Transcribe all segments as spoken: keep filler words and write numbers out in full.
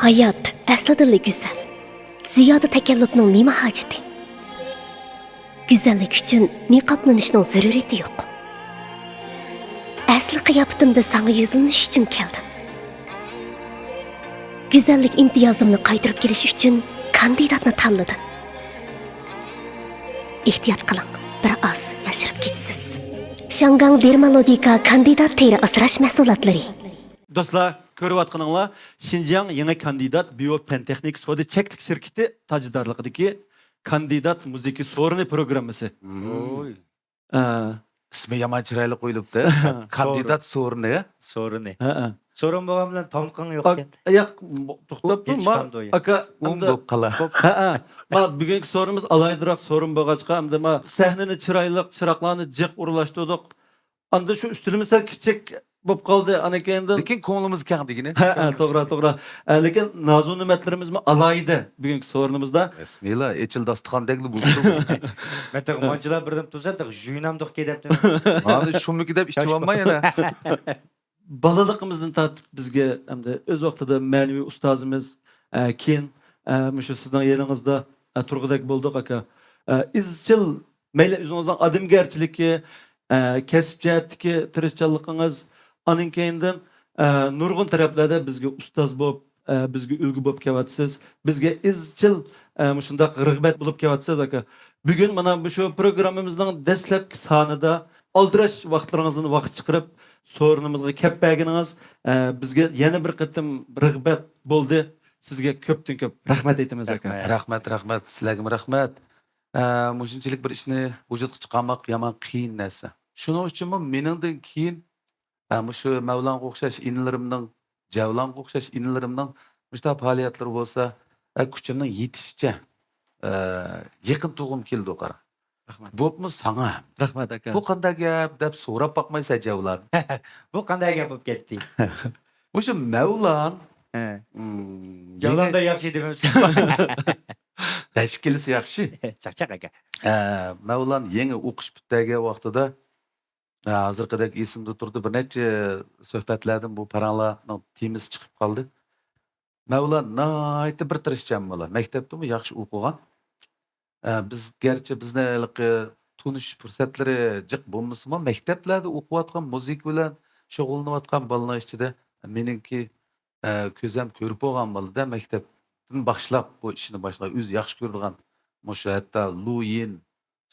ھايات ئەسلىدىنلا گۈزەل. زىيادە تەكەللۇپنىڭ نېمە ھاجىتى؟ گۈزەللىك ئۈچۈن نىقابلىنىشنىڭ زۆرۈرىيىتى يوق. ئەسلى قىياپىتىمدە ساڭا يۈزلىنىش ئۈچۈن كەلدىم. گۈزەللىك ئىمتىيازىمنى قايتۇرۇپ كېلىش ئۈچۈن كاندىداتنى تاللىدىم. ئېھتىيات قىلىڭ، بىر ئاز ياشىرىپ كېتىسىز. شياڭگاڭ دېرمالوگىكا كاندىدات تېرە ئاسراش مەھسۇلاتلىرى. دوستلار، كۆرۈۋاتقىنىڭلار شىنجاڭ يېڭى كاندىدات بىيو پەن تېخنىك سودا چەكلىك شىركىتى تاجدارلىقىدىكى كاندىدات مۇزىكا سورۇنى پروگراممىسى. ئە، ئىسمى يامان چىرايلىق قويۇلۇپتۇ. كاندىدات سورۇنى. سورۇنى. ھەئە. سورۇن بولغان بىلەن تامىقىڭ يوق ئىكەن. ياق، توختاپ تۇر، ئاكا. ئۇم بولۇپ قالا. ھەئە. ما بۈگۈنكى سورۇنىمىز ئالاھىدىراق سورۇن بولغاچقا، ئەمدى ما سەھنىنى چىرايلىق، چىراغلارنى جىق ئورۇنلاشتۇردۇق. ئاندىن شۇ ئۈستىلىمىز سەل كىچىك بولۇپ قالدى، ئاندىن كېيىن. لېكىن كۆڭلىمىز كەڭ دېگىنى. ھەئە، توغرا، توغرا. ئە، لېكىن نازۇنېمەتلىرىمىزمۇ ئالاھىدە بۈگۈنكى سورۇنىمىزدا. بىسمىللا، ئېچىل داستىخاندەكلا بولۇپتۇ. مەن تېخى مانچىلار بىردەم تۇرسا، تېخى يۇيۇنامدۇق دەپتىمەن. ھازىر شۇمىكى دەپ ئىچىپ ئالماي يەنە. بالىلىقىمىزدىن تارتىپ بىزگە ئەمدى ئۆز ۋاقتىدا مەنىۋى ئۇستازىمىز، ئە، كېيىن، ئە، مۇشۇ سىزنىڭ يېنىڭىزدا، ئە، تۇرغۇدەك بولدۇق، ئاكا. ئە، ئىزچىل، مەيلى ئۆزىڭىزنىڭ ئادەمگەرچىلىكى، ئە، كەسىپ جەھەتتىكى تىرىشچانلىقىڭىز، ئانىڭ كەينىدىن، ئە، نۇرغۇن تەرەپلەردە بىزگە ئۇستاز بولۇپ، ئە، بىزگە ئۈلگە بولۇپ كېلىۋاتىسىز. بىزگە ئىزچىل، ئە، مۇشۇنداق رىغبەت بولۇپ كېلىۋاتىسىز، ئاكا. بۈگۈن مانا مۇشۇ پروگراممىمىزنىڭ دەسلەپكى سانىدا ئالدىراش ۋاقىتلىرىڭىزدىن ۋاقىت چىقىرىپ، سورۇنىمىزغا كەپ بەرگىنىڭىز، ئە، بىزگە يەنە بىر قېتىم رىغبەت بولدى. سىزگە كۆپتىن كۆپ رەھمەت ئېيتىمىز، ئاكا. رەھمەت، رەھمەت، رەھمەت. سىلەرگىمۇ رەھمەت. ئە، مۇشۇنچىلىك بىر ئىشنى ۋۇجۇدقا چىقارماق يامان قىيىن نەرسە. شۇنىڭ ئۈچۈنمۇ مېنىڭدىن كېيىن، ئە، مۇشۇ مەۋلانغا ئوخشاش ئىنىلىرىمنىڭ، جەۋلانغا ئوخشاش ئىنىلىرىمنىڭ مۇشۇنداق پائالىيەتلىرى بولسا، ئە، كۈچۈمنىڭ يېتىشىچە، ئە، يېقىن تۇرغۇم كېلىدۇ، قارا. رەھمەت. بوپمۇ ساڭا؟ رەھمەت، ئاكا. بۇ قانداق گەپ دەپ سوراپ باقمايسەن جەۋلان. بۇ قانداق گەپ بولۇپ كەتتى؟ مۇشۇ مەۋلان. ھە. مم، جەۋلاندا ياخشى دېمەمسىز. تەشكىلىسى ياخشى. چاقچاق ئاكا. ئە، مەۋلان يېڭى ئوقۇش پۈتتۈرگەن ۋاقتىدا، ئە، ھازىرقىدەك ئېسىمدە تۇرىدۇ، بىر نەچچە سۆھبەتلەردىن بۇ پاراڭلارنىڭ تېمىسى چىقىپ قالدى. مەۋلان ناھايىتى بىر تىرىشچان بالا. مەكتەپتىمۇ ياخشى ئوقۇغان. ئە، بىز، گەرچە بىزنى ھېلىقى تونۇشۇش پۇرسەتلىرى جىق بولمىسىمۇ، مەكتەپلەردە ئوقۇۋاتقان مۇزىكا بىلەن شۇغۇللىنىۋاتقان بالىنىڭ ئىچىدە مېنىڭكى، ئە، كۆزەم كۆرۈپ بولغان بالىدە، مەكتەپتىن باشلاپ بۇ ئىشنى باشلىغان، ئۆزى ياخشى كۆرىدىغان، مۇشۇ ھەتتا لۇيىن،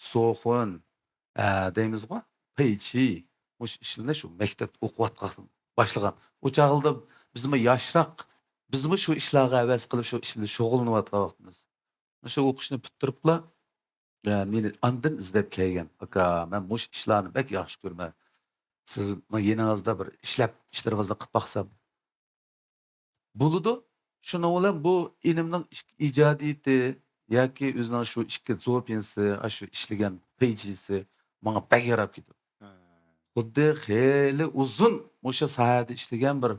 سوخۇن، ئە، دەيمىزغۇ، پېيچى، مۇشۇ ئىشلىرىنى شۇ مەكتەپتە ئوقۇۋاتقان باشلىغان. ئۇ چاغلىدا بىزمۇ ياشراق، بىزمۇ شۇ ئىشلارغا ھەۋەس قىلىپ، شۇ ئىش بىلەن شۇغۇللىنىۋاتقان ۋاقتىمىز. شۇ ئوقۇشنى پۈتتۈرۈپلا، ئە، مېنى ئاندىن ئىزدەپ كەلگەن. «ئاكا، مەن مۇشۇ ئىشلارنى بەك ياخشى كۆرىمەن. سىزنىڭ يېنىڭىزدا بىر ئىشلەپ، ئىشلىرىڭىزنى قىلىپ باقسام.» بولىدۇ. شۇنىڭ بىلەن بۇ ئىنىمنىڭ ئىش-، ئىجادىيىتى ياكى ئۆزىنىڭ شۇ ئىككى زوپىنسى، ئاشۇ ئىشلىگەن پېيچىسى ماڭا بەك ياراپ كېتىدۇ. ھە. خۇددى خېلى ئۇزۇن مۇشۇ ساھەدە ئىشلىگەن بىر،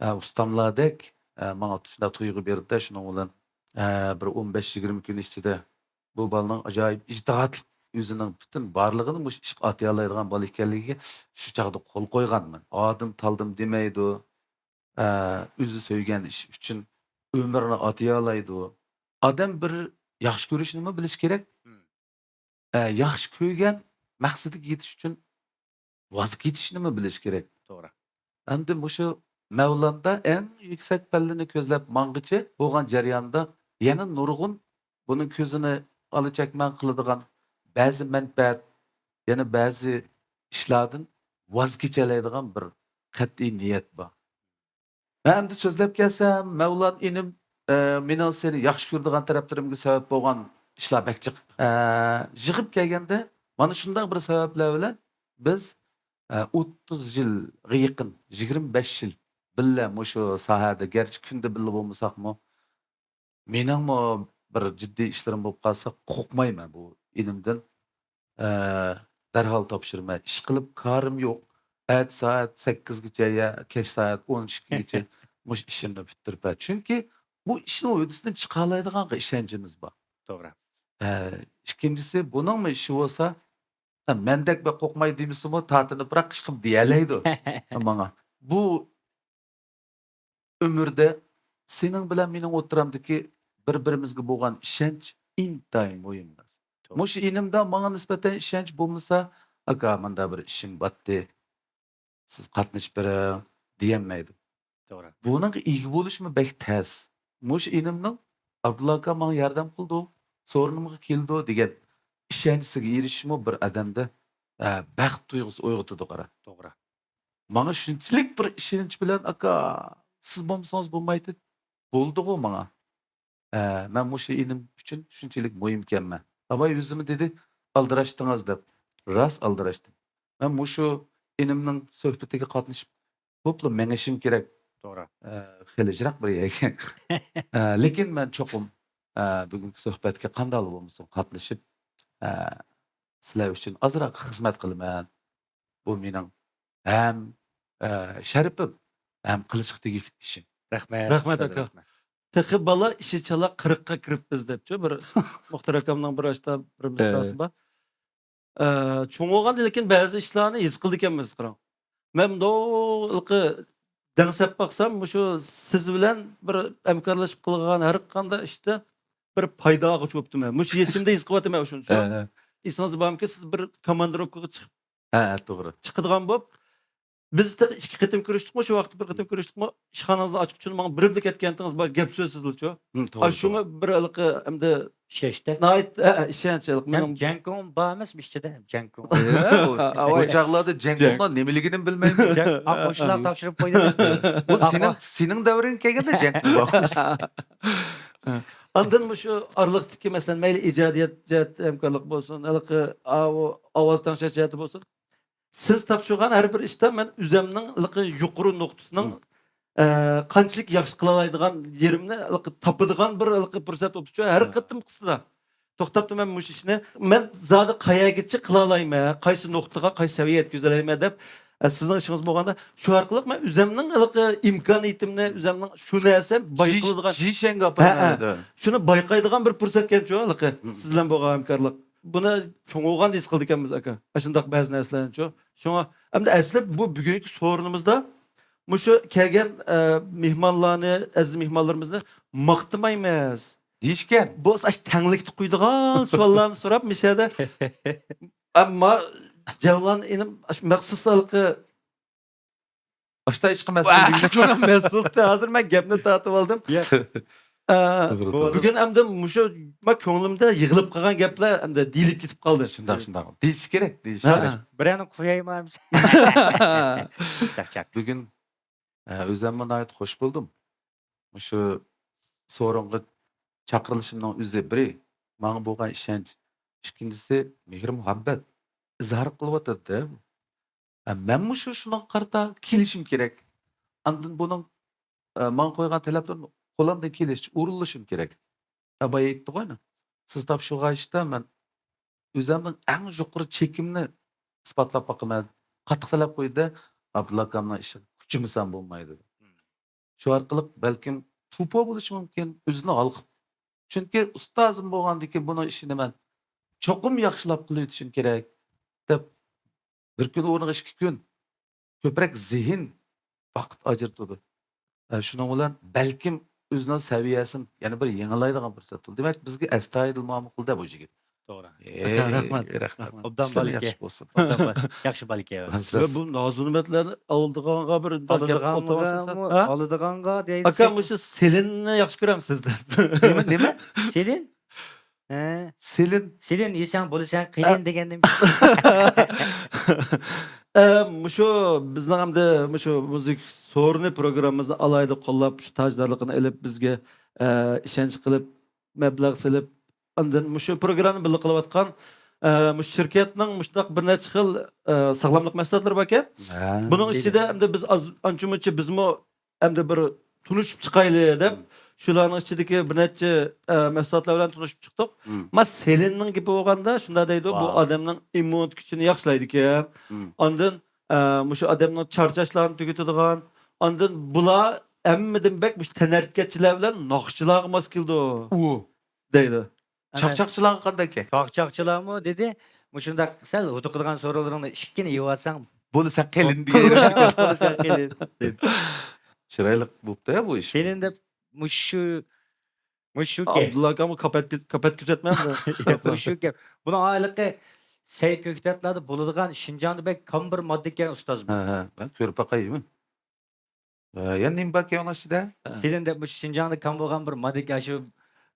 ئە، ئۇستاملاردەك، ئە، ماڭا شۇنداق تۇيغۇ بېرىدۇ-دە، شۇنىڭ بىلەن، ئە، بىر ئون بەش يىگىرمە كۈن ئىچىدە بۇ بالىنىڭ ئاجايىپ ئىجتىھاتلىق، ئۆزىنىڭ پۈتۈن بارلىقىنى مۇشۇ ئىشقا ئاتىيالايدىغان بالا ئىكەنلىكىگە شۇ چاغدا قول قويغانمەن. ئادىم تالدىم دېمەيدۇ. ئە، ئۆزى سۆيگەن ئىش ئۈچۈن ئۆمرىنى ئاتىيالايدۇ. ئادەم بىر ياخشى كۆرۈشنىمۇ بىلىشى كېرەك. مم. ئە، ياخشى كۆرگەن مەقسىتىگە يېتىش ئۈچۈن ۋاز كېچىشنىمۇ بىلىشى كېرەك. توغرا. ئەمدى مۇشۇ مەۋلاندا ئەڭ يۈكسەك پەللىنى كۆزلەپ ماڭغىچە بولغان جەرياندا يەنە نۇرغۇن بۇنىڭ كۆزىنى ئالا چەكمەن قىلىدىغان بەزى مەنپەئەت، يەنە بەزى ئىشلاردىن ۋاز كېچەلەيدىغان بىر قەتئىي نىيەت بار. مەن ئەمدى سۆزلەپ كەلسەم، مەۋلان ئىنىم، ئە، مېنىڭ سېنى ياخشى كۆرىدىغان تەرەپلىرىمگە سەۋەب بولغان ئىشلار بەك جىق. ئە، يىغىپ كەلگەندە، مانا شۇنداق بىر سەۋەبلەر بىلەن بىز، ئە، ئوتتۇز يىلغا يېقىن، يىگىرمە بەش يىل بىللە مۇشۇ ساھەدە، گەرچە كۈندە بىللە بولمىساقمۇ، مېنىڭمۇ بىر جىددىي ئىشلىرىم بولۇپ قالسا، قورقمايمەن بۇ ئىنىمدىن. ئە، دەرھال تاپشۇرىمەن. ئىشقىلىپ كارىم يوق. ئەتە سائەت سەككىزگىچە يا كەچ سائەت ئون ئىككىگىچە مۇشۇ ئىشىمنى پۈتتۈرۈپ بەر. چۈنكى بۇ ئىشنىڭ ھۆددىسىدىن چىقالايدىغانغا ئىشەنچىمىز بار. توغرا. ئە، ئىككىنچىسى، بۇنىڭمۇ ئىشى بولسا، مەندەك بەك قورقماي دېمىسىمۇ، تارتىنىپراق ئىشقىلىپ دېيەلەيدۇ ماڭا. بۇ ئۆمۈردە سېنىڭ بىلەن مېنىڭ ئوتتۇرامدىكى بىر-بىرىمىزگە بولغان ئىشەنچ ئىنتايىن مۇھىم نەرسە. توغرا. مۇشۇ ئىنىمدا ماڭا نىسبەتەن ئىشەنچ بولمىسا، «ئاكا، مۇندا بىر ئىشىم باتتى، سىز قاتنىشىپ بېرىڭ» دېيەلمەيدۇ. توغرا. بۇنىڭغا ئىگە بولۇشمۇ بەك تەس. مۇشۇ ئىنىمنىڭ «ئابدۇللا ئاكا ماڭا ياردەم قىلىدۇ، سورۇنۇمغا كېلىدۇ» دېگەن ئىشەنچىسىگە ئېرىشىشمۇ بىر ئادەمدە، ئە، بەخت تۇيغۇسى ئويغىتىدۇ، قارا. توغرا. ماڭا شۇنچىلىك بىر ئىشەنچ بىلەن، «ئاكا، سىز بولمىسىڭىز بولمايتتى، بولدىغۇ ماڭا. ئە، مەن مۇشۇ ئىنىم ئۈچۈن شۇنچىلىك مۇھىمكەنمەن.» ئاباي ئۆزىمۇ دېدى، «ئالدىراشتىڭىز» دەپ. راست ئالدىراشتىم. مەن مۇشۇ ئىنىمنىڭ سۆھبىتىگە قاتنىشىپ بولۇپلا مېڭىشىم كېرەك. توغرا. ئە، خېلى يىراق بىر يەرگە. ئە، لېكىن مەن چوقۇم، ئە، بۈگۈنكى سۆھبەتكە قانداقلا بولمىسۇن قاتنىشىپ، ئە، سىلەر ئۈچۈن ئازراق خىزمەت قىلىمەن. بۇ مېنىڭ ھەم، ئە، شەرىپىم، ھەم قىلىشقا تېگىشلىك ئىشىم. رەھمەت. رەھمەت، ئاكا. تېخى بالا ئىشى چالا قىرىققا كىرىپپىز دەپچۇ، بىر مۇختەر ئاكامنىڭ بىر ئاشتا بىر مىسراسى بار. ئە، چوڭ بولغاندا لېكىن بەزى ئىشلارنى ھېس قىلىدىكەنمىز، قاراڭ. مەن مۇنداق دەڭسەپ باقسام، مۇشۇ سىز بىلەن بىر ھەمكارلىشىپ قىلغان ھەر قانداق ئىشتا بىر پايدا ئالغۇچى بوپتىمەن. مۇشۇ يېشىمدا ھېس قىلىۋاتىمەن شۇنچە. ھە، ھە. ئېسىڭىزدە بارمىكىن، سىز بىر كوماندىروپكىغا چىقىپ ھە، ھە، توغرا. چىقىدىغان بولۇپ، بىز تېخى ئىككى قېتىم كۆرۈشتۇقمۇ، شۇ ۋاقىتتا بىر قېتىم كۆرۈشتۇقمۇ، ئىشخانىڭىزنى ئاچقۇچىنى ماڭا بېرىپلا كەتكەنتىڭىز بار، گەپ سۆزسىزلىچۇ. ھىم، توغرا، ئاشۇمۇ توغرا. بىر ھېلىقى ئەمدى ئىشەنچتە. ناھايىتى، ھە، ھە، ئىشەنچ ھېلىقى ھەم مېنىڭ جەڭكۇڭ بار ئەمەسمۇ ئىچىدە ھەم جەڭكۇڭ. ئە، ئۇ، ئۇ چاغلاردا جەڭكۇڭنىڭ نېمىلىكىنى بىلمەيمەن. جەڭ-، ئا، قوشنىلار تاپشۇرۇپ قويدى. ئۇ سېنىڭ، سېنىڭ دەۋرىڭگە كەلگەندە جەڭكۇڭ بار. ئاندىن مۇشۇ ئارىلىقتىكى، مەسىلەن، مەيلى ئىجادىيەت جەھەتتە ھەمكارلىق بولسۇن، ھېلىقى ئاۋۇ ئاۋاز تەڭشەش جەھەتتە بولسۇن، سىز تاپشۇرغان ھەر بىر ئىشتا مەن ئۆزەمنىڭ ھېلىقى يۇقىرى نۇقتىسىنىڭ، مم. ئە، قانچىلىك ياخشى قىلالايدىغان يېرىمنى ھېلىقى تاپىدىغان بىر ھېلىقى پۇرسەت بوپتۇ. ھەر مم. قېتىمقىسىدا توختاپتۇ مەن مۇشۇ ئىشنى. مەن زادى قايەرگىچە قىلالايمەن، قايسى نۇقتىغا، قايسى سەۋىيە يەتكۈزەلەيمەن دەپ، ئە، سىزنىڭ ئىشىڭىز بولغاندا، شۇ ئارقىلىق مەن ئۆزەمنىڭ ھېلىقى ئىمكانىيىتىمنى، ئۆزەمنىڭ شۇ نەرسە بايقىلىدىغان، جىشەنگە ھە، ھە. شۇنى بايقايدىغان بىر پۇرسەتكەنچۇ ھېلىقى مم. سىز بىلەن بولغان ھەمكارلىق. بۇنى چوڭ بولغاندا ھېس قىلىدىكەنمىز، ئاكا. ئاشۇنداق بەزى نەرسىلەرنىچۇ. شۇڭا ئەمدى ئەسلى بۇ بۈگۈنكى سورۇنىمىزدا مۇشۇ كەلگەن، ئە، مېھمانلارنى، ئەزىز مېھمانلىرىمىزنى ماختىمايمىز. دېيىشكەن. بولسا ئاشۇ تەڭلىكتە قويىدىغان سوئاللارنى سوراپ مىشەدە. ئەمما جەۋلان ئىنىم ئاشۇ مەخسۇس ھېلىقى ئاشتا ئىشقا مەسئۇل دېگىنى. مەسئۇلتى. ھازىر مەن گەپنى تارتىپ ئالدىم. ياق. ئە، توغرا، توغرا. بۈگۈن ئەمدى مۇشۇ، ما، كۆڭلۈمدە يىغىلىپ قالغان گەپلەر ئەمدى دېيىلىپ كېتىپ قالدى. شۇنداق، شۇنداق. دېيىش كېرەك، دېيىش ھە. كېرەك. بىرەرنى قويايمۇ ئەمىسە؟ چاقچاق. بۈگۈن، ئە، ئۆزۈممۇ ناھايىتى خوش بولدۇم. مۇشۇ سورۇنغا چاقىرىلىشىمنىڭ ئۆزى بىرى، ماڭا بولغان ئىشەنچ، ئىككىنچىسى، مېھىر-مۇھەببەت ئىزھار قىلىۋاتىدۇ-دە. ھە، مەنمۇ شۇ، شۇنىڭغا قارىتا كېلىشىم كېرەك. ئاندىن بۇنىڭ، ئە، ماڭا قويغان تەلەپلىرىنى قولۇمدىن كېلىشىچە ئورۇنلىشىم كېرەك. ھە، بايا ئېيتتىغۇ ئانا، سىز تاپشۇرغان ئىشتا مەن ئۆزۈمنىڭ ئەڭ يۇقىرى چېكىمنى ئىسپاتلاپ باقىمەن. قاتتىق تەلەپ قويدى-دە، ئابدۇللا ئاكامنىڭ ئىشىغا كۈچىمىسەم بولمايدۇ. شۇ ئارقىلىق بەلكىم توپا بولۇشى مۇمكىن، ئۆزىنى ھالقىپ. چۈنكى ئۇستازىم بولغاندىكىن بۇنىڭ ئىشىنى مەن چوقۇم ياخشىلاپ قىلىۋېتىشىم كېرەك، دەپ بىر كۈن ئورنىغا ئىككى كۈن كۆپرەك زېھىن، ۋاقىت ئاجرىتىدۇ. ئە، شۇنىڭ بىلەن بەلكىم ئۆزىنىڭ سەۋىيەسىنى يەنە بىر يېڭىلايدىغان پۇرسەت بولدى. دېمەك، بىزگە ئەستايىدىل مۇئامىلە قىلدى بۇ يىگىت. توغرا. ئەي، ئاكا، رەھمەت. رەھمەت. رەھمەت. ئوبدان ئىشلىرىڭ بالىكەن. ياخشى بولسۇن. ئوبدان بال-، ياخشى بالىكەن. ۋە بۇ نازۇ نېمەتلەرنى ئالىدىغانغا بىر ئالىدىغانغىمۇ، گەپ ئالىدىغانغا دەيدىسەك. ئاكا، مۇشۇ سېلىننى ياخشى كۆرەمسىز دەپ. نېمە، نېمە؟ سېلىن؟ ھە. سېلىن. سېلىن يېسەڭ بولىسەن قېلىن دېگەن نېمە؟ ئە، مۇشۇ بىزنىڭ ئەمدى مۇشۇ مۇزىكا سورۇنى پروگراممىمىزنى ئالاھىدە قوللاپ، شۇ تاجدارلىقىنى ئېلىپ، بىزگە، ئە، ئىشەنچ قىلىپ، مەبلەغ سېلىپ، ئاندىن مۇشۇ پروگراممىنى بىللە قىلىۋاتقان، ئە، مۇشۇ شىركەتنىڭ مۇشۇنداق بىر نەچچە خىل، ئە، ساغلاملىق مەھسۇلاتلىرى باركەن. ھە. بۇنىڭ ئىچىدە ئەمدى بىز ئاز، ئانچە-مۇنچە بىزمۇ ئەمدى بىر تونۇشۇپ چىقايلى دەپ، مم. شۇلارنىڭ ئىچىدىكى بىر نەچچە، ئە، مەھسۇلاتلار بىلەن تونۇشۇپ چىقتۇق. مم. ما سېلىننىڭ گېپى بولغاندا شۇنداق دەيدۇ، بۇ ۋاۋ. ئادەمنىڭ ئىممۇنىتېت كۈچىنى ياخشىلايدىكەن. مم. ئاندىن، ئە، مۇشۇ ئادەمنىڭ چارچاشلارنى تۈگىتىدىغان. ئاندىن بۇلار ھەممىدىن بەك مۇشۇ تەنھەرىكەتچىلەر بىلەن ناخشىچىلارغا ماس كېلىدۇ. ئۇ. دەيدۇ. چاقچاقچىلارغا قانداككەن؟ چاقچاقچىلارمۇ دېدى، مۇشۇنداق سەل ھودۇقىدىغان سورۇنلىرىڭنى ئىككىنى يېۋالساڭ. بولىسەن قېلىن دېگەن. بولىسەن قېلىن. چىرايلىق بوپتۇ-يا بۇ ئىش. سېلىن دەپ مۇشۇ، مۇشۇ گەپ. ئابدۇللا ئاكامغا كاپات، كاپات كۆرسەتمەمدۇ؟ مۇشۇ گەپ. بۇنىڭ ھېلىقى سەي كۆكتاتلاردا بولىدىغان، شىنجاڭدا بەك كام بىر ماددا ئىكەن، ئۇستاز. ھە، ھە. مەن كۆرۈپ باقايمۇ؟ ھە، يەنە نېمە باركەن ئۇنىڭ ئىچىدە؟ سېنىڭ دەپ مۇشۇ شىنجاڭدا كام بولغان بىر ماددا ئىكەن، شۇ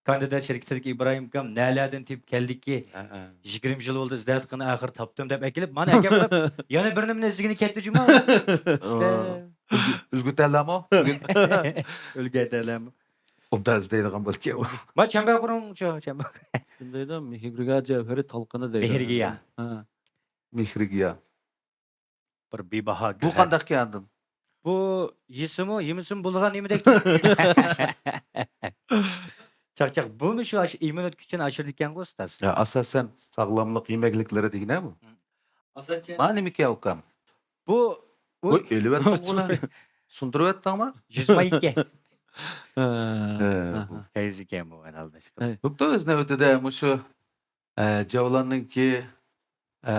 كاندىدات شىركىتىدىكى ئىبراھىم ئاكام نەلەردىن تېپىپ كەلدىكى؟ ھە، ھە. يىگىرمە يىل بولدى ئىزدەۋاتقىنى، ئاخىر تاپتىم دەپ ئەكېلىپ، مانا ئەكەپ قويۇپ، يەنە بىر نېمىنى ئىزدىگىنى كەتتى جۇما. ئىشتە. ئۇلگە-، ئۈلگە ئۆتەلەرمۇ بۈگۈن؟ ئۈلگە ئۆتەلەرمۇ؟ ئوبدان ئىزدەيدىغان بولكەن ئۇ. ما چەمبەر قۇرۇڭچۇ، چەمبەر. شۇندايدا مېھرىگىيا جەۋھىرى تالقىنى دەيدۇ. مېھرىگىيا. ھە. مېھرىگىيا. بىر بىباھا بۇ گۆھەر. قانداقكەن ئاندىن؟ بۇ يېسىمۇ، يېمىسىمۇ بولىدىغان نېمىدەك. چاقچاق، بۇمۇ شۇ ئاشۇ ئىممۇنىتېت كۈچىنى ئاشۇرىدىكەنغۇ، ئۇستاز. يا، ئاساسەن ساغلاملىق يېمەكلىكلىرى دېگىنە بۇ. ئاساسەن. ما نېمىكەن ئۇكام؟ بۇ، بۇ ۋوي، ئېلىۋەتتىڭغۇ بۇنى. سۇندۇرۇۋەتتىڭما؟ يۈز ماي ئىكەن. ھە. ھە، ھە، بۇ ھە. پەيزى ئىكەن بۇ، ئەنە ئالداشقا. ھە. بوپتۇ، ئۆز نۆۋىتىدە مۇشۇ، ئە، جەۋلاننىڭكى، ئە،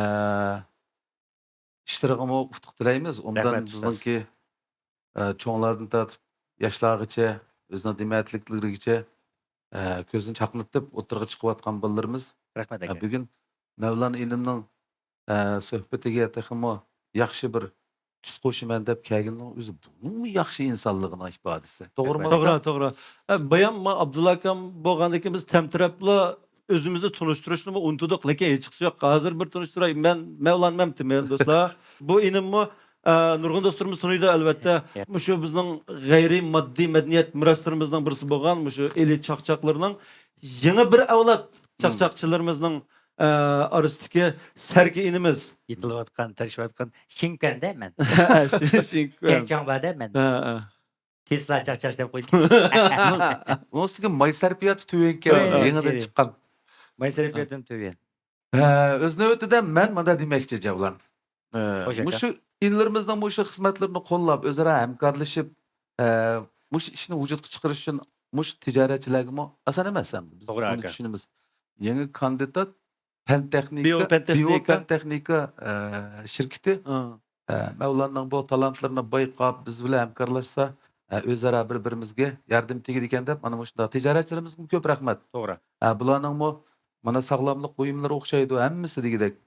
ئىشلىرىغىمۇ ئۇتۇق تىلەيمىز. ئوبدان رەھمەت، ئۇستاز. بىزنىڭكى، ئە، چوڭلاردىن تارتىپ ياشلارغىچە، ئۆزىنىڭ دېمەتلىكلىرىگىچە، ئە، كۆزىنى چاقنىتىپ ئوتتۇرىغا چىقىۋاتقان بالىلىرىمىز، رەھمەت ئە، ئاكا. بۈگۈن مەۋلان ئىنىمنىڭ، ئە، سۆھبىتىگە تېخىمۇ ياخشى بىر تۈس قوشىمەن دەپ كەلگىنىنىڭ ئۆزى بۇنىڭمۇ ياخشى ئىنسانلىقىنىڭ ئىپادىسى. توغرىمۇ؟ توغرا، توغرا. ئە، بايام ما ئابدۇللا ئاكام بولغاندىكىن بىز تەمتىرەپلا ئۆزىمىزنى تونۇشتۇرۇشنىمۇ ئۇنتۇدۇق، لېكىن ھېچقىسى يوق. ھازىر بىر تونۇشتۇراي. مەن مەۋلان مەمتىمەن، دوستلار. بۇ ئىنىممۇ، ئە، نۇرغۇن دوستلىرىمىز تونۇيدۇ، ئەلۋەتتە. ياق. مۇشۇ بىزنىڭ غەيرىي ماددىي مەدەنىيەت مىراسلىرىمىزنىڭ بىرسى بولغان مۇشۇ ئېلى چاقچاقلىرىنىڭ يېڭى بىر ئەۋلاد مم. چاقچاقچىلىرىمىزنىڭ، ئە، ئارىسىدىكى سەركە ئىنىمىز. يېتىلىۋاتقان، تىرىشىۋاتقان شىنكۈەندە مەن. شىنكۈەن. كەنچاڭبادە مەن. ھە، ھە. تېسلا چاقچاق دەپ قويدى. ئۇنىڭ ئۈستىگە ماي سەرپىياتى تۆۋەنكەن، ھە، يېڭىدىن چىققان. ماي سەرپىياتىم تۆۋەن. ھە، ئۆز نۆۋىتىدە مەن مۇنداق دېمەكچى، جەۋلان. ھە، خوش، ئاكا. مۇشۇ ئىنىلىرىمىزنىڭ مۇشۇ خىزمەتلىرىنى قوللاپ، ئۆزئارا ھەمكارلىشىپ، ھە، مۇشۇ ئىشنى ۋۇجۇدقا چىقىرىش ئۈچۈن مۇشۇ تىجارەتچىلەرگىمۇ ئاسان ئەمەس ھەم. بىز توغرا، بۇنى ئاكا. چۈشىنىمىز. يېڭى كاندىدات پەن تېخنىكا، بىيو پەن تېخنىكا. بىيو پەن تېخنىكا، ئە، شىركىتى، ھە. ئە، مەۋلاننىڭ بۇ تالانتلىرىنى بايقاپ، بىز بىلەن ھەمكارلاشسا، ئە، ئۆزئارا بىر-بىرىمىزگە ياردىمى تېگىدىكەن دەپ، مانا مۇشۇنداق تىجارەتچىلىرىمىزگىمۇ كۆپ رەھمەت. توغرا. ئە، بۇلارنىڭمۇ مانا ساغلاملىق بۇيۇملىرى ئوخشايدۇ، ھەممىسى دېگۈدەك.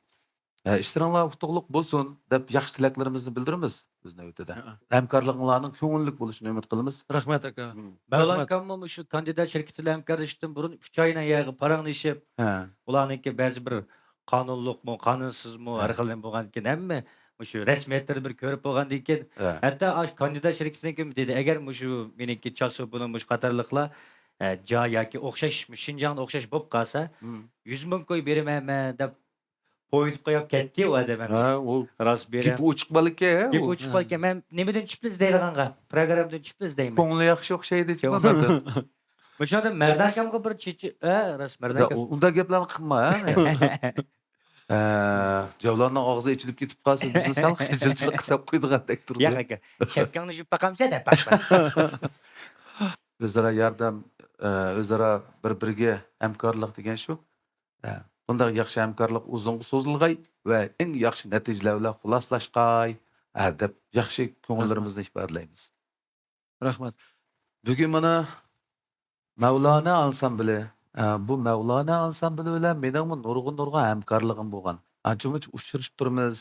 ئە، ئىشلىرىڭلار ئۇتۇقلۇق بولسۇن دەپ ياخشى تىلەكلىرىمىزنى بىلدۈرىمىز ئۆز نۆۋىتىدە. ھە. ھەمكارلىقىڭلارنىڭ كۆڭۈللۈك بولۇشىنى ئۈمىد قىلىمىز. رەھمەت، ئاكا. مم. مەۋلان رەھمەت. ئاكاممۇ مۇشۇ كاندىدات شىركىتى بىلەن ھەمكارلىشىشتىن بۇرۇن ئۈچ ئاينىڭ يەرگە پاراڭلىشىپ، ھە. ئۇلارنىڭكى بەزى بىر قانۇنلۇقمۇ، قانۇنسىزمۇ، ھە. ھەر خىل نېمە بولغاندىكىن ھەممە مۇشۇ رەسمىيەتلىرىنى بىر كۆرۈپ بولغاندىن كېيىن، ھە. ھەتتا ئاشۇ كاندىدات شىركىتىنىڭكى دېدى، ئەگەر مۇشۇ مېنىڭكى چاسۇپىنىڭ مۇشۇ قاتارلىقلار، ئە، جاي ياكى ئوخشاش، مۇشۇ شىنجاڭدا ئوخشاش بولۇپ قالسا، مم. يۈز مىڭ كوي بېرىمەن مەن دەپ پويىتىپ قويۇپ كەتتى ئۇ ئادەم ھەم. ھە، ئۇ راست بېرە. گېپى ئوچۇق بالىكەن، ھە، گېپى ئۇ. ئوچۇق بالىكەن. مەن نېمىدىن چۈشۈپلا ئىزدەيدىغانغا، پروگراممىدىن چۈشۈپلا ئىزدەيمەن. كۆڭلى ياخشى ئوخشايدۇ، كۆڭلى. مۇشۇندا مەردان ئاكامغا بىر چېچى، ھە، راست، مەردان ئاكام. ئۇنداق گەپلەرنى قىلما، ھە. ھە، جەۋلاننىڭ ئاغزى ئېچىلىپ كېتىپ قالسا، بىزنى سەل خىجىلچىلىق قىلساپ قويىدىغاندەك تۇرىدۇ. ياق، ئاكا. شەپكەڭنى يۇيۇپ باقامسەن دەپ باقما. ئۆزئارا ياردەم، ئە، ئۆزئارا بىر-بىرىگە ھەمكارلىق دېگەن شۇ. ھە، بۇنداق ياخشى ھەمكارلىق ئۇزۇنغا سوزۇلغاي ۋە ئەڭ ياخشى نەتىجىلەر بىلەن خۇلاسلاشقاي، ھە، دەپ ياخشى كۆڭۈللىرىمىزنى ئىپادىلەيمىز. رەھمەت. بۈگۈن مانا مەۋلانە ئانسامبىلى، ھە، بۇ مەۋلانە ئانسامبىلى بىلەن مېنىڭمۇ نۇرغۇن-نۇرغۇن ھەمكارلىقىم بولغان. ئانچە-مۇنچە ئۇچرىشىپ تۇرىمىز.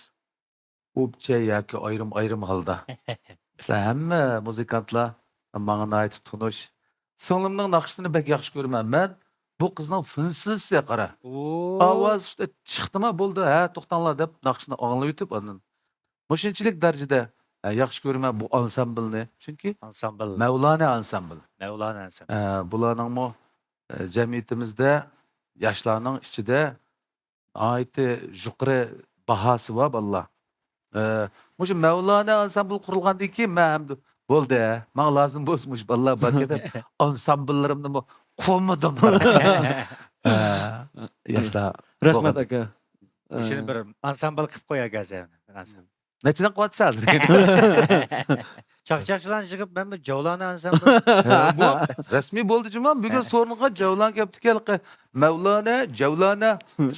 ئوپچە ياكى ئايرىم-ئايرىم ھالدا. مەسىلەن، ھەممە مۇزىكانتلار ماڭا ناھايىتى تونۇش. سىڭلىمنىڭ ناخشىسىنى بەك ياخشى كۆرىمەن. مەن بۇ قىزنىڭ فىنسىسىگە قارا. ئاۋاز چىقتىما بولدى، ھە، توختاڭلار دەپ ناخشىسىنى ئاڭلىۋېتىپ، ئاندىن مۇشۇنچىلىك دەرىجىدە، ھە، ياخشى كۆرىمەن بۇ ئانسامبىلنى. چۈنكى ئانسامبىل. مەۋلانە ئانسامبىل. مەۋلانە ئانسامبىل. ھە، بۇلارنىڭمۇ، ئە، جەمئىيىتىمىزدە ياشلارنىڭ ئىچىدە ناھايىتى يۇقىرى باھاسى بار بالىلار. ئە، مۇشۇ مەۋلانە ئانسامبىل قۇرۇلغاندىن كېيىن مەن ئەمدى بولدى، ماڭا لازىم بولسا مۇشۇ بالىلار باركەن دەپ ئانسامبىللىرىمنىمۇ قۇرمىدىم. ئە، ياشلار. رەھمەت، ئاكا. مۇشۇنى بىر ئانسامبىل قىلىپ قوياي، ھازىر. بىر ئانسامبىل. نەچچىدىن قىلىۋاتىسىز ھازىر؟ چاقچاقچىلارنى يىغىپ، مەن بىر جەۋلانە ئانسامبىل. ھە، بۇ رەسمىي بولدى جۇما. بۈگۈن ھە. سورۇنغا جەۋلان كەپتىكەن، مەۋلانە، جەۋلانە،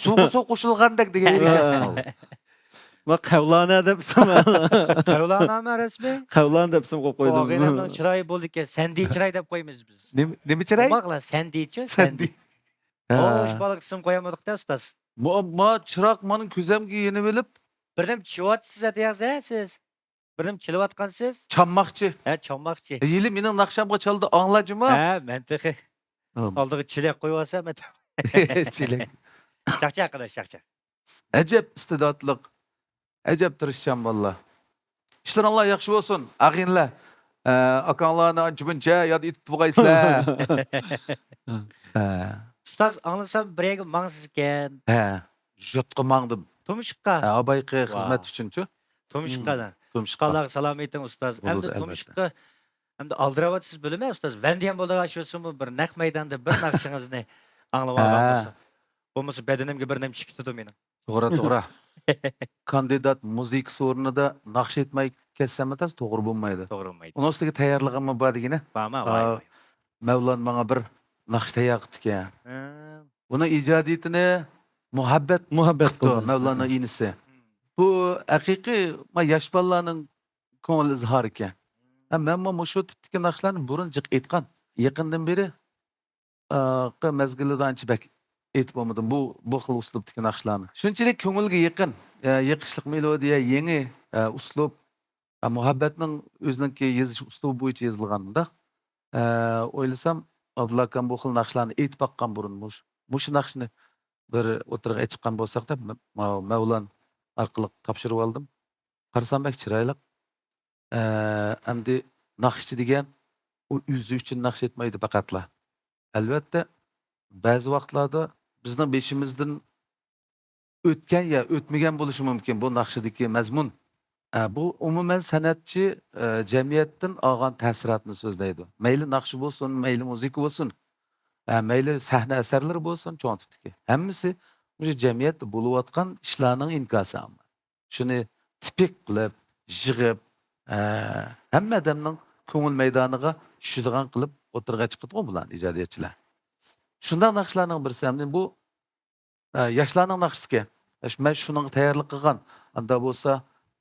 سۇغا سۇ قوشۇلغاندەك دېگەن ئىكەن. ھە. ما قەۋلانە دەپ ئىسىم. قەۋلانەمۇ رەسمىي؟ قەۋلانە دەپ ئىسىم قويۇپ قويدۇم. ئاغىنەمنىڭ چىرايى بولىدىكەن، سەندى چىراي دەپ قويىمىز بىز. نېمە، نېمە چىراي؟ ئوماقلا، سەندىچۇ، سەندى. سەندى. ھە. خوش، بالىغا ئىسىم قويالمىدۇق-دە، ئۇستاز. ما، ما چىراغ مانا كۆزەمگە يېنىۋېلىپ. بىرنېمە چىۋاتىسىز ئەتىياز، ھە، سىز؟ بىرنېمە چىلىۋاتقانسىز؟ چامماقچى. ھە، چامماقچى. ھېلى مېنىڭ ناخشامغا چالدى، ئاڭلا جۇما. ھە، مەن تېخى ئالدىغا چىلەك قويۇۋالسام، مەن. چىلەك. چاقچاق، قارداش، چاقچاق. ئەجەب ئىستېداتلىق، ئەجەب تىرىشچان بالىلار. ئىشلىرىڭلار ياخشى بولسۇن، ئاغىنىلەر. ئە، ئاكاڭلارنى ئانچە-مۇنچە ياد ئېتىپ بولغايسىلەر. ھە. ئۇستاز، ئاڭلىسام بىر يەرگە ماڭىسىزكەن. ھە، يۇرتقا ماڭدىم. تۇمشۇققا؟ ھە، ئابايقى خىزمەت ئۈچۈنچۇ. تۇمشۇققا. تۇمشۇققا. تۇمشۇققا. سالامىتىڭ ئۇستاز. ئەمدى تۇمشۇققا ئەمدى ئالدىراۋاتىسىز بىلىمەن ئۇستاز. ۋەندىيەن بولىدىغان شۇسىمۇ بىر نەق مەيداندا بىر ناخشىڭىزنى ئاڭلىۋالغان بولسا. بولمىسا بەدىنىمگە بىر نېمە چىقىپ كېتىدۇ مېنىڭ. توغرا، توغرا. كاندىدات مۇزىكىسى ئورنىدا ناخشا ئېيتماي كەتسەممۇ تاز توغرا بولمايدۇ. توغرا بولمايدۇ. ئۇنىڭ ئۈستىگە تەييارلىقىممۇ بار دېگىنە. بارما؟ ۋاي، ۋاي. مەۋلان ماڭا بىر ناخشا تەييار قىپتىكەن. ھە. بۇنىڭ ئىجادىيىتىنى مۇھەببەت مۇھەببەت قىپتۇ، قىلدى. مەۋلاننىڭ ئىنىسى. بۇ ھەقىقىي، ما، ياش بالىلارنىڭ كۆڭۈل ئىزھارى ئىكەن. ھە، مەنمۇ مۇشۇ تىپتىكى ناخشىلارنى بۇرۇن جىق ئېيتقان. يېقىندىن بېرى، ئا، قى مەزگىلىدە ئانچە بەك ئېيتىپ بولمىدىم بۇ، بۇ خىل ئۇسلۇبتىكى ناخشىلارنى. شۇنچىلىك كۆڭۈلگە يېقىن، ئە، يېقىشلىق مېلودىيە، يېڭى، ئە، ئۇسلۇب، ئە، مۇھەببەتنىڭ ئۆزىنىڭكى يېزىش ئۇسلۇبى بويىچە يېزىلغان بۇنداق. ئە، ئويلىسام، ئابدۇللا ئاكام بۇ خىل ناخشىلارنى ئېيتىپ باققان بۇرۇن مۇش-، مۇشۇ ناخشىنى بىر ئوتتۇرىغا چىققان بولساق دەپ، مە-، ماۋۇ مەۋلان ئارقىلىق تاپشۇرۇۋالدىم. قارىسام بەك چىرايلىق. ئە، ئەمدى ناخشىچى دېگەن ئۇ ئۆزى ئۈچۈن ناخشا ئېيتمايدۇ پەقەتلا. ئەلۋەتتە، بەزى ۋاقىتلاردا بىزنىڭ بېشىمىزدىن ئۆتكەن يا ئۆتمىگەن بولۇشى مۇمكىن بۇ ناخشىدىكى مەزمۇن. ئە، بۇ ئومۇمەن سەنئەتچى، ئە، جەمئىيەتتىن ئالغان تەسىراتنى سۆزلەيدۇ. مەيلى ناخشا بولسۇن، مەيلى مۇزىكا بولسۇن، ئە، مەيلى سەھنە ئەسەرلىرى بولسۇن، چوڭ تىپتىكى. ھەممىسى مۇشۇ جەمئىيەتتە بولۇۋاتقان ئىشلارنىڭ ئىنكاسى ئەمما. شۇنى تىپىك قىلىپ، يىغىپ، ئە، ھەممە ئادەمنىڭ كۆڭۈل مەيدانىغا چۈشىدىغان قىلىپ ئوتتۇرىغا چىقىدىغۇ بۇلار ئىجادىيەتچىلەر. شۇنداق ناخشىلارنىڭ بىرسى. ئەمدى بۇ، ئە، ياشلارنىڭ ناخشىسىكەن. ئە، شۇ، مەن شۇنىڭغا تەييارلىق قىلغان. ئاندا بولسا،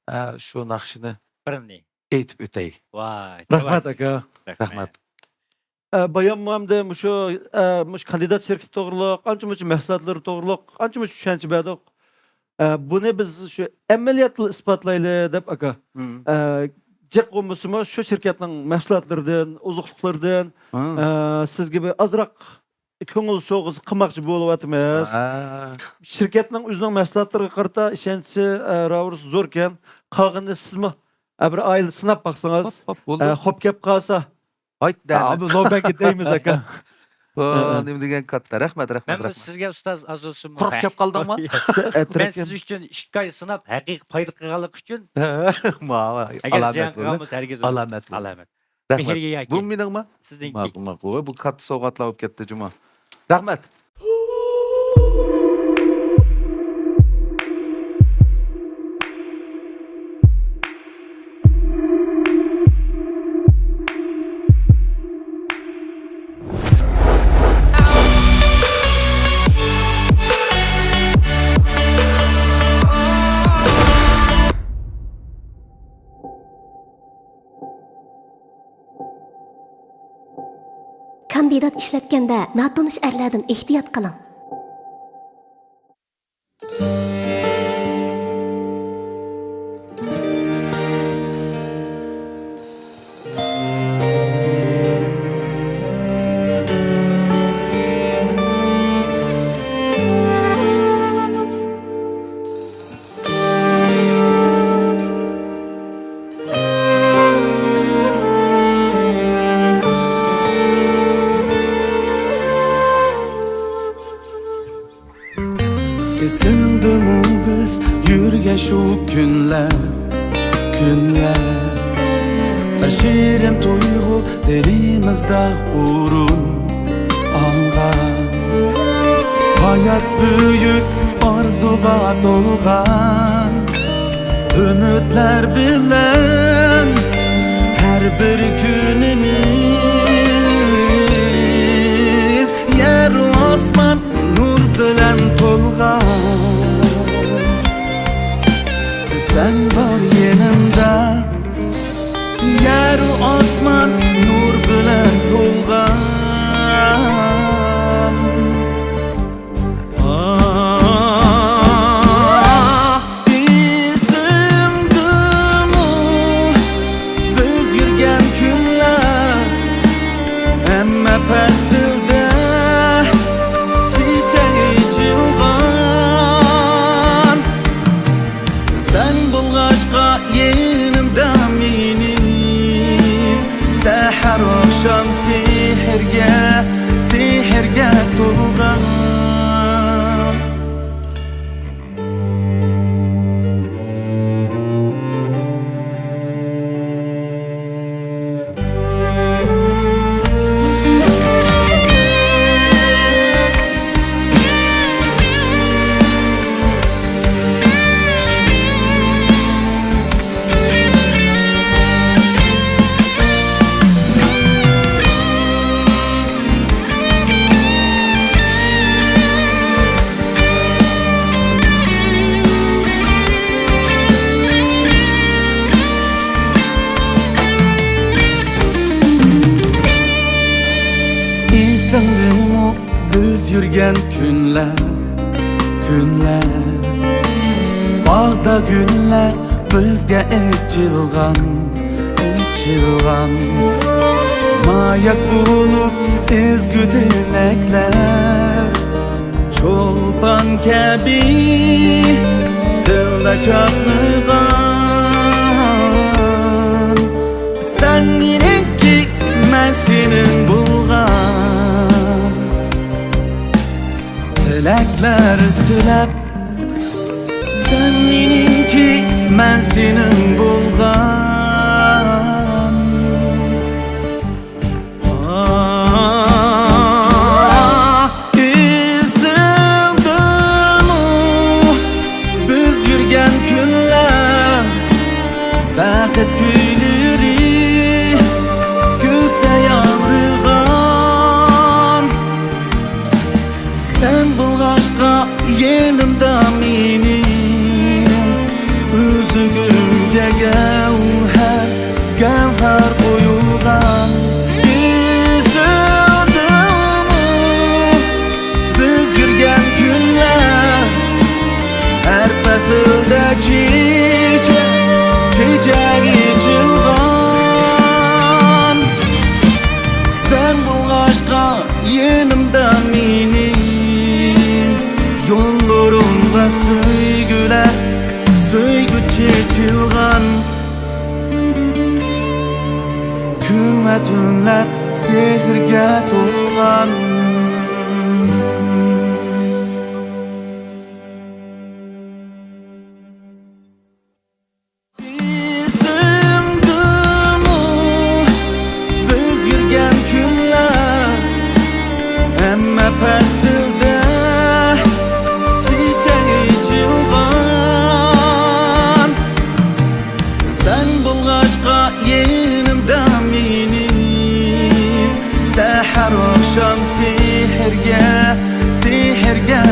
ئە، شۇ ناخشىنى بىرنى ئېيتىپ ئۆتەي. ۋاي، رەھمەت، تەۋەككەل. ئاكا. رەھمەت. ئە، بايام ئەمدى مۇشۇ، ئە، مۇشۇ كاندىدات شىركىتى توغرۇلۇق، ئانچە مۇنچە مەھسۇلاتلىرى توغرۇلۇق، ئانچە مۇنچە چۈشەنچە بەردۇق. ئە، بۇنى بىز شۇ ئەمەلىيەتلا ئىسپاتلايلى دەپ، ئاكا. مم. ئە، جىق بولمىسىمۇ، شۇ شىركەتنىڭ مەھسۇلاتلىرىدىن، ئوزۇقلۇقلىرىدىن، مم. ئە، سىزگە بىر ئازراق كۆڭۈل سوۋغىسى قىلماقچى بولۇۋاتىمىز. ھە. شىركەتنىڭ ئۆزىنىڭ مەھسۇلاتلىرىغا قارىتا ئىشەنچىسى، ئە، راۋۇرۇسى زوركەن. قالغىنىنى سىزمۇ، ئە، بىر ئائىلە سىناپ باقسىڭىز. ھوپ، ھوپ، بولدى. ئە، خوپ كەپ قالسا. ھايت، دەمە. ئابۇ، نوبەتكە دەيمىز، ئاكا. بۇ ھە. نېمە دېگەن كاتتا. رەھمەت، رەھمەت، مەن رەھمەت. سىزگە، ئۇستاز، ئاز بولسۇن. قۇرۇق كەپ قالدىڭما؟ مەن سىز ئۈچۈن ئىككى ئاي سىناپ، ھەقىقىي پايدا قىلغانلىقى ئۈچۈن. ھە، ماۋۇ ئەگەر زىيان قىلغان بولسا، ھەرگىز ئالامەت. ئالامەت. رەھمەت. مېھىرگە ياكى؟ بۇ مېنىڭما؟ سىزنىڭكى. ماقۇل، ماقۇل. ۋاي، بۇ كاتتا سوۋغاتلار بولۇپ كەتتى جۇمۇ. رەھمەت. كاندىدات ئىشلەتكەندە ناتونۇش ئەرلەردىن ئېھتىيات قىلىڭ. ئېسىڭدىمۇ بىز يۈرگەن شۇ كۈنلەر، كۈنلەر؟ بىر شېرىن تۇيغۇ دىلىمىزدا ئورۇن ئالغان. ھايات بۈيۈك ئارزۇغا تولغان. ئۈمىدلەر بىلەن ھەر بىر كۈنىمىز، يەر ئاسمان نۇر بىلەن تولغان. بىز سەن بار يېنىمدا، يەر ئاسمان نۇر بىلەن تولغان. ئېسىڭدىمۇ بىز يۈرگەن كۈنلەر؟ ھەممە پەسىلدە چېچەك ئېچىلغان. سەن بولغاچقا يېنىمدا مېنىڭ، سەھەر ئاخشام سېھىرگە، سېھىرگە تولغان. ئېسىڭدىمۇ بىز يۈرگەن كۈنلەر، كۈنلەر؟ باغدا گۈللەر بىزگە ئېچىلغان، ئېچىلغان. ماياك بولۇپ ئەزگۈ تىلەكلەر، چولپان كەبى دىلدا چاقنىغان. سەن مېنىڭكى، مەن سېنىڭ بولغان. تىلەكلەر تىلەپ، سەن مېنىڭكى، مەن سېنىڭ بولغان. ئاھ، ئېسىڭدىمۇ بىز يۈرگەن كۈنلەر؟ بەخت كۈيلىرى كۆكتە ياڭرىغان. سەن بولغاچقا يېنىمدا مېنىڭ، ئۆزۈڭگە گەۋھەر، گەۋھەر قويۇلغان. ئېسىڭدىمۇ بىز يۈرگەن كۈنلەر؟ ھەر پەسىلدە چېچەك، چېچەك ئېچىلغان. سەن بولغاچقا يېنىمدا مېنىڭ، يوللىرىمغا سۆيگۈلەر، سۆيگۈ چېچىلغان. كۈن ۋە تۈنلەر سېھىرگە تولغان. ئېسىڭدىمۇ بىز يۈرگەن كۈنلەر؟ ھەممە پەسىلدە چېچەك ئېچىلغان. سەن بولغاچقا يېنىمدا مېنىڭ، سەھەر ئاخشام سېھىرگە، سېھىرگە